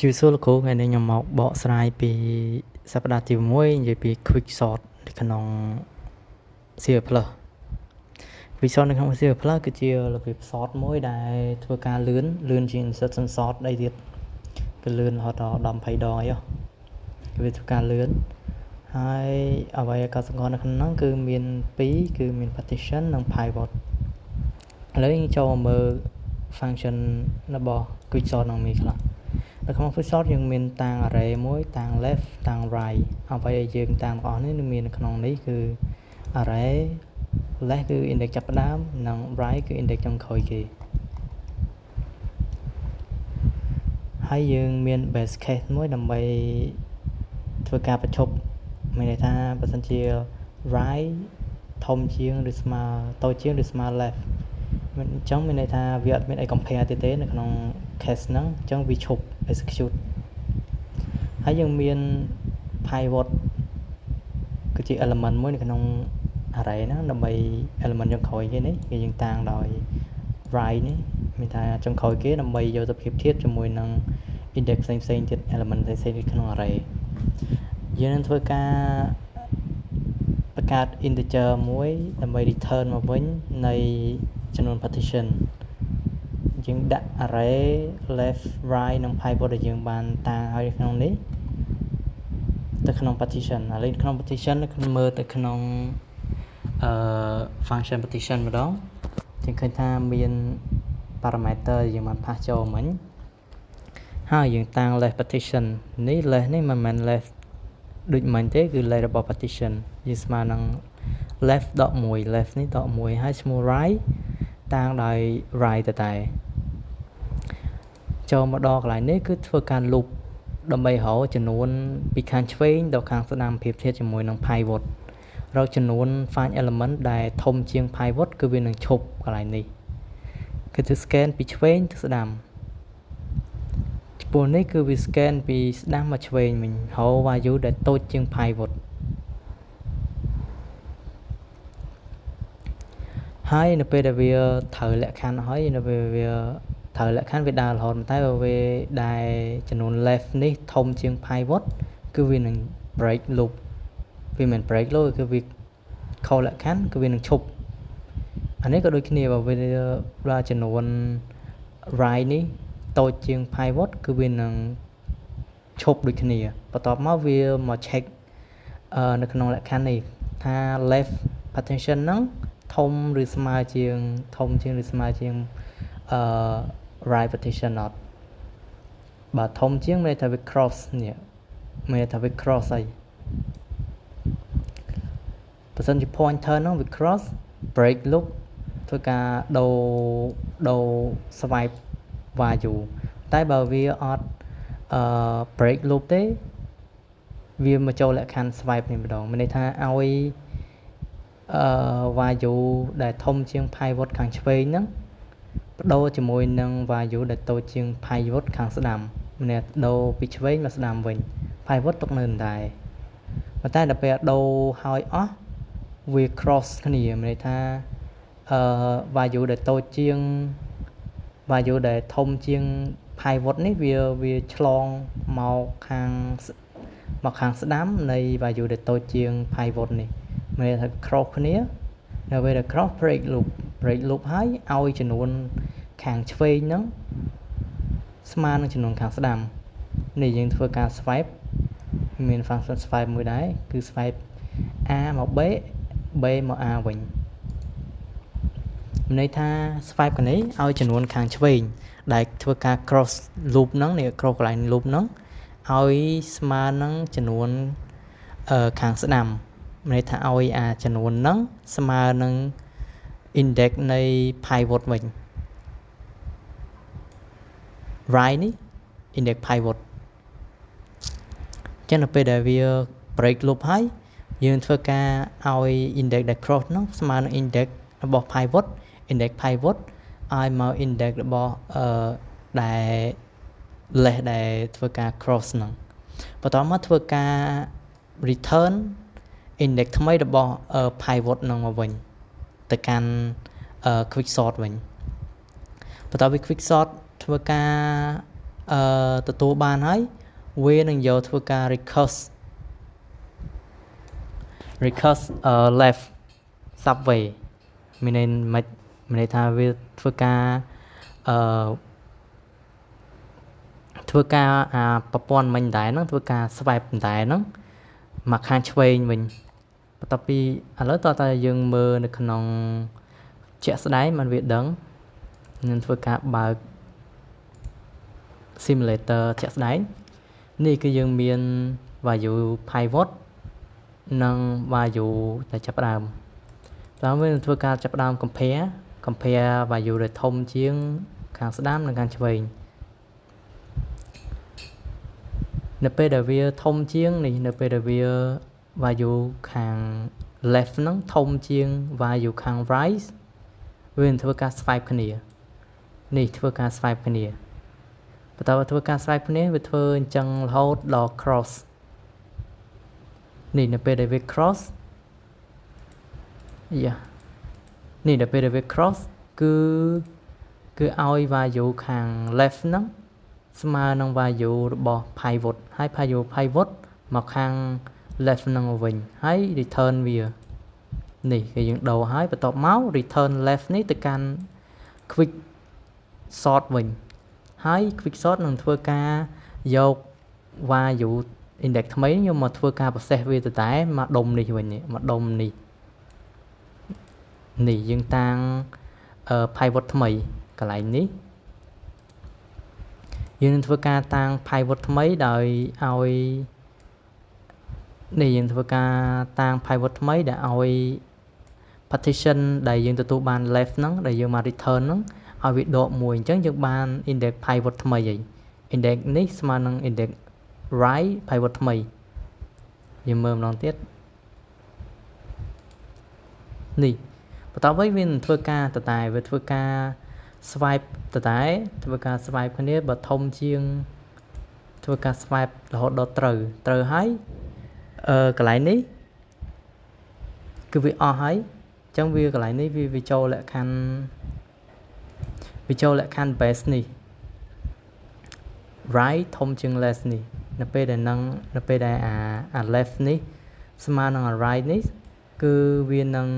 ជម្រាបសួរលោកគ្រូថ្ងៃនេះខ្ញុំមកបកស្រាយពីសប្តាហ៍ទី6និយាយពី quick sort នៅក្នុង C++។ Quick sort នៅក្នុង C++ គឺជារបៀប sort មួយដែលធ្វើការលឿនលឿនជាង insertion sort អីទៀតគឺលឿនរហូតដល់10 20ដងអីហ៎គឺវាធ្វើការលឿនហើយអ្វីដែលកត់សម្គាល់នៅក្នុងហ្នឹងគឺមាន2គឺមាន partition និង pivot។ ឥឡូវយើងចូលមកមើល function របស់ quick sort នឹងមានខ្លះនៅក្នុង quick sort យើងមានតាំង array មួយតាំង left តាំង right។ អ្វីដែលយើងតាំងទាំងអស់នេះនឹងមាននៅក្នុងនេះគឺ array left គឺ index ចាប់ផ្ដើមនិង right គឺ index ចុងក្រោយគេហើយយើងមាន base case មួយដើម្បីធ្វើការបញ្ឈប់មានន័យថាបើសិនជា right ធំជាងឬស្មើតូចជាងឬស្មើ left អញ្ចឹងមានន័យថាវាអត់មានអី compare ទៀតទេនៅក្នុង case ហ្នឹងអញ្ចឹងវាឈប់ execute។ ហើយយើងមាន pivot គឺជា element មួយនៅក្នុង array ហ្នឹងដើម្បី element ចុងក្រោយគេនេះគឺយើងតាំងដោយ right នេះមានថាចុងក្រោយគេដើម្បីយកទៅប្រៀបធៀបជាមួយនឹង index ផ្សេងផ្សេងទៀត element ផ្សេងៗទៀតក្នុង array។ យើងនឹងធ្វើការបង្កើត integer មួយដើម្បី return មកវិញនៃចំនួន partition។ យើងដាក់ array left right និង pivot ដែលយើងបានតាំងឲ្យក្នុងនេះទៅក្នុង partition។ ឥឡូវក្នុង partition មើលទៅក្នុងអឺ function partition ម្ដងយើងឃើញថាមាន parameter យើងបាន pass ចូលមិញហើយយើងតាំង left partition នេះ left នេះមិនមែន left ដូចមិញទេគឺ left របស់ partition យើងស្មើនឹង left ដក1 left នេះដក1ហើយឈ្មោះ right តាំងដោយ right ទៅតែចូលមកដល់កន្លែងនេះគឺធ្វើការ loop ដើម្បីរកចំនួនពីខាងឆ្វេងដល់ខាងស្ដាំប្រៀបធៀបជាមួយនឹង pivot រកចំនួន find element ដែលធំជាង pivot គឺវានឹងឈប់កន្លែងនេះគឺធ្វើ scan ពីឆ្វេងទៅស្ដាំចំពោះនេះគឺវា scan ពីស្ដាំមកឆ្វេងវិញរក value ដែលតូចជាង pivot។ ហើយនៅពេលដែលវាត្រូវលក្ខខណ្ឌហើយនៅពេលវាត្រូវលក្ខខណ្ឌវាដើររហូតតែបើវាដែលចំនួន left នេះធំជាង pivot គឺវានឹង break loop វាមិន break loop គឺវាខុសលក្ខខណ្ឌគឺវានឹងឈប់អានេះក៏ដូចគ្នាបើវាដល់ចំនួន right នេះតូចជាង pivot គឺវានឹងឈប់ដូចគ្នាបន្ទាប់មកវាមក check នៅក្នុងលក្ខខណ្ឌនេះថា left partition ហ្នឹងធំឬស្មើជាងធំជាងឬស្មើជាងអឺ right partition អត់បើធំជាងមានន័យថាវា cross នេះមានន័យថាវា cross ហើយបើសិនជា pointer ហ្នឹងវា cross break loop ធ្វើការដូរដូរ swipe value តែបើវាអត់អឺ break loop ទេវាមកចូលលក្ខខណ្ឌ swipe នេះម្ដងមានន័យថាឲ្យអឺ value ដែលធំជាង pivot ខាងឆ្វេងហ្នឹងប្ដូរជាមួយនឹង value ដែលតូចជាង pivot ខាងស្ដាំម្នាក់ដូរពីឆ្វេងមកស្ដាំវិញ pivot ទុកនៅដដែលប៉ុន្តែដល់ពេលដូរហើយអស់វា cross គ្នាមានន័យថាអឺ value ដែលតូចជាង value ដែលធំជាង pivot នេះវាវាឆ្លងមកខាងមកខាងស្ដាំនៃ value ដែលតូចជាង pivot នេះមានន័យថា cross គ្នានៅពេលដែល cross break loop break loop ហើយឲ្យចំនួនខាងឆ្វេងហ្នឹងស្មើនឹងចំនួនខាងស្ដាំនេះយើងធ្វើការ swipe មាន function swipe មួយដែរគឺ swipe A មក B B មក A វិញមានន័យថា swipe កនេះឲ្យចំនួនខាងឆ្វេងដែលធ្វើការ cross loop ហ្នឹងនេះ cross កន្លែង loop ហ្នឹងឲ្យស្មើនឹងចំនួនខាងស្ដាំមានន័យថាឲ្យអាចំនួនហ្នឹងស្មើនឹង index នៃ pivot វិញ right នេះ index pivot ចឹងនៅពេលដែលវា break loop ហើយយើងធ្វើការឲ្យ index ដែល cross ហ្នឹងស្មើនឹង index របស់ pivot index pivot ឲ្យមក index របស់អឺដែល less ដែលធ្វើការ cross ហ្នឹងបន្ទាប់មកធ្វើការ return index ថ្មីរបស់ pivot ហ្នឹងមកវិញទៅកាន់ quick sort វិញបន្ទាប់ពី quick sort ធ្វើការ អឺទទួលបានហើយវានឹងយកធ្វើការ recurse left subway មានន័យមិនមានន័យថាវាធ្វើការអឺធ្វើការអាប្រព័ន្ធមិញដែរហ្នឹងធ្វើការ swap ដែរហ្នឹងមកខាងឆ្វេងវិញបន្ទាប់ពីឥឡូវតើតើយើងមើលនៅក្នុងជាក់ស្ដែងมันវាដឹងនឹងធ្វើការបើក simulator ជាក់ស្ដែងនេះគឺយើងមាន value pivot និង value ដែលចាប់ផ្ដើមតាមវានឹងធ្វើការចាប់ផ្ដើម compare value ដែលធំជាងខាងស្ដាំនិងខាងឆ្វេងនៅពេលដែលវាធំជាងនេះនៅពេលដែលវា value ខាង left ហ្នឹងធំជាង value ខាង right វានឹងធ្វើការ swap គ្នានេះធ្វើការ swap គ្នាបន្ទាប់ធ្វើការ swap គ្នាវាធ្វើអញ្ចឹងរហូតដល់ cross នេះនៅពេលដែលវា cross យ៉ានេះដល់ពេលដែលវា cross គឺឲ្យ value ខាង left ហ្នឹងស្មើនឹង value របស់ pivot ហើយ value pivot មកខាង left ហ្នឹងវិញហើយ return វានេះគឺយើងដូរហើយបន្ទាប់មក return left នេះទៅកាន់ quick sort វិញហើយ quick sort នឹងធ្វើការយក value index ថ្មីខ្ញុំមកធ្វើការ process វាទៅតែមកដុំនេះវិញមកដុំនេះនេះយើងតាំង pivot ថ្មីកន្លែងនេះយើងនឹងធ្វើការតាំង pivot ថ្មីដោយឲ្យនេះយើងធ្វើការតាំង pivot ថ្មីដែលឲ្យ partition ដែលយើងទទួលបាន left ហ្នឹងដែលយើងមក return ហ្នឹងឲ្យវាដកមួយអញ្ចឹងយើងបាន index pivot ថ្មីហើយ index នេះស្មើនឹង index right pivot ថ្មីយើងមើលម្ដងទៀតនេះបន្ទាប់វិញវានឹងធ្វើការតតែវាធ្វើការ swap តតែធ្វើការ swap គ្នាបើធំជាងធ្វើការ swap រហូតដល់ត្រូវត្រូវហើយអឺកន្លែងនេះគឺវាអស់ហើយអញ្ចឹងវាកន្លែងនេះវាវាចូលលក្ខខណ្ឌវាចូលលក្ខខណ្ឌ base នេះ right ធំជាង left នេះនៅពេលដែលនឹងនៅពេលដែលអា left នេះស្មើនឹងអា right នេះគឺវានឹង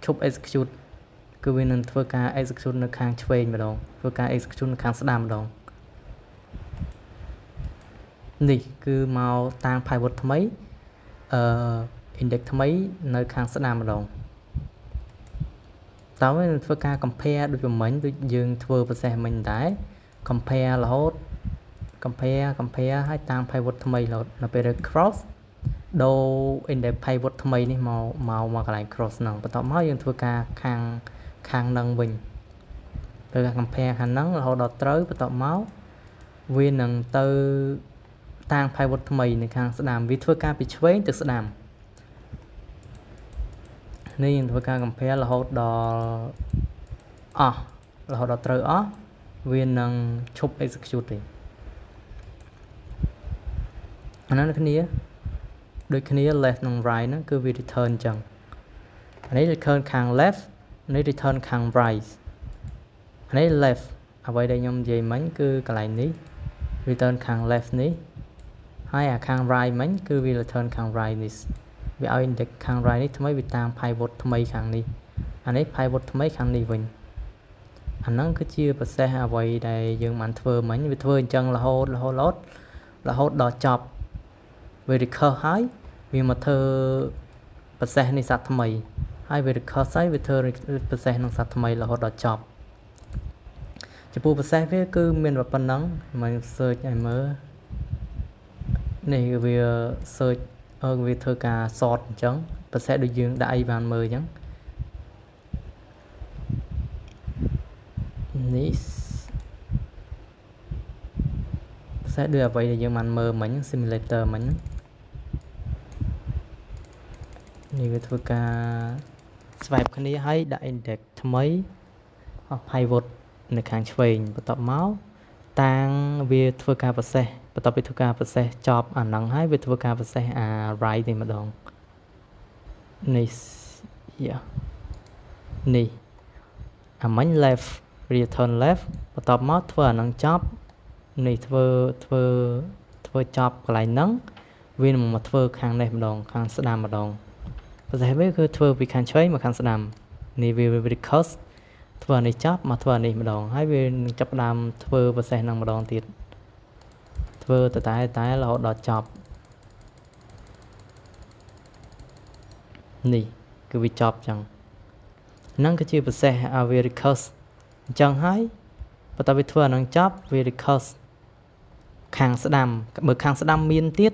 ឈប់ execute គឺវានឹងធ្វើការ execute នៅខាងឆ្វេងម្ដងធ្វើការ execute នៅខាងស្ដាំម្ដងនេះគឺមកតាំង pivot ថ្មីអឺ index ថ្មីនៅខាងស្ដាំម្ដងតើវានឹងធ្វើការ compare ដូចមិញដូចយើងធ្វើ process មិញដែរ compare រហូត compare compare ហើយតាំង pivot ថ្មីរហូតនៅពេលដែល cross ដូរ index pivot ថ្មីនេះមកមកមកកន្លែង cross ហ្នឹងបន្ទាប់មកយើងធ្វើការខាងខាងនឹងវិញធ្វើការ compare ខាងហ្នឹងរហូតដល់ត្រូវបន្ទាប់មកវានឹងទៅតាំង pivot ថ្មីនៅខាងស្ដាំវាធ្វើការពីឆ្វេងទៅស្ដាំនេះយើងធ្វើការ compare រហូតដល់អស់រហូតដល់ត្រូវអស់វានឹងឈប់ execute ទេអាហ្នឹងគ្នាដូចគ្នា left និង right ហ្នឹងគឺវា return អញ្ចឹងអានេះ return ខាង left នេះ return ខាង right អានេះ left អ្វីដែលខ្ញុំនិយាយមិញគឺកន្លែងនេះ return ខាង left នេះហើយអាខាង right មិញគឺវា return ខាង right នេះវាឲ្យ index ខាង right នេះថ្មីវាតាម pivot ថ្មីខាងនេះអានេះ pivot ថ្មីខាងនេះវិញអាហ្នឹងគឺជា process អ្វីដែលយើងបានធ្វើមិញវាធ្វើអញ្ចឹងរហូតរហូតរហូតរហូតដល់ចប់វា recurse ហើយវាមកធ្វើ process នេះសាថ្មីហើយវា recurse ហើយវាធ្វើ process នឹងសាថ្មីរហូតដល់ចប់ចំពោះ process វាគឺមានប៉ុណ្ណឹងមក search ឲ្យមើលនេះវា search វាធ្វើការ sort អញ្ចឹង process ដូចយើងដាក់អីបានមើលអញ្ចឹងនេះ process ដូចអ្វីដែលយើងបានមើលមិញ simulator មិញនេះវាធ្វើការ swap គ្នាហើយដាក់ index ថ្មីអស់ pivot នៅខាងឆ្វេងបន្ទាប់មកតាំងវាធ្វើការ process បន្ទាប់ពីធ្វើការ process ចប់អាហ្នឹងហើយវាធ្វើការ process អា right នេះម្ដងនេះយ៉ានេះអាមិញ left return left បន្ទាប់មកធ្វើអាហ្នឹងចប់ នេះធ្វើធ្វើធ្វើចប់កន្លែងហ្នឹងវានឹងមកធ្វើខាងនេះម្ដងខាងស្ដាំម្ដង process វាគឺធ្វើពីខាងឆ្វេងមកខាងស្ដាំនេះវា recurse ធ្វើអានេះចប់មកធ្វើអានេះម្ដងហើយវានឹងចាប់ផ្ដើមធ្វើ process ហ្នឹងម្ដងទៀតធ្វើតតែតែរហូតដល់ចប់នេះគឺវាចប់ចឹងហ្នឹងគឺជា process ឲ្យវា recurse អញ្ចឹងហើយបន្ទាប់វាធ្វើអាហ្នឹងចប់វា recurse ខាងស្ដាំបើខាងស្ដាំមានទៀត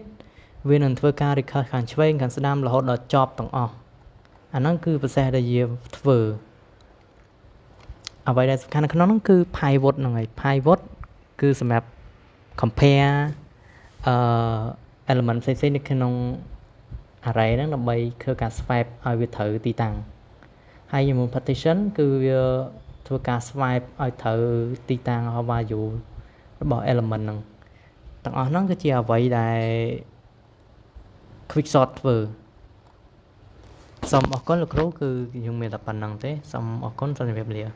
វានឹងធ្វើការ recurse ខាងឆ្វេងខាងស្ដាំរហូតដល់ចប់ទាំងអស់អាហ្នឹងគឺ process ដែលយើងធ្វើអ្វីដែលសំខាន់នៅក្នុងហ្នឹងគឺ pivot ហ្នឹងហើយ pivot គឺសម្រាប់ compare អឺ element ផ្សេងៗនៅក្នុង array ហ្នឹងដើម្បីធ្វើការ swap ឲ្យវាត្រូវទីតាំងហើយជាមួយ partition គឺវាធ្វើការ swap ឲ្យត្រូវទីតាំង value របស់ element ហ្នឹងទាំងអស់ហ្នឹងគឺជាអ្វីដែល quick sort ធ្វើសូមអរគុណលោកគ្រូគឺយើងមានតែប៉ុណ្ណឹងទេសូមអរគុណសូមជម្រាបលា។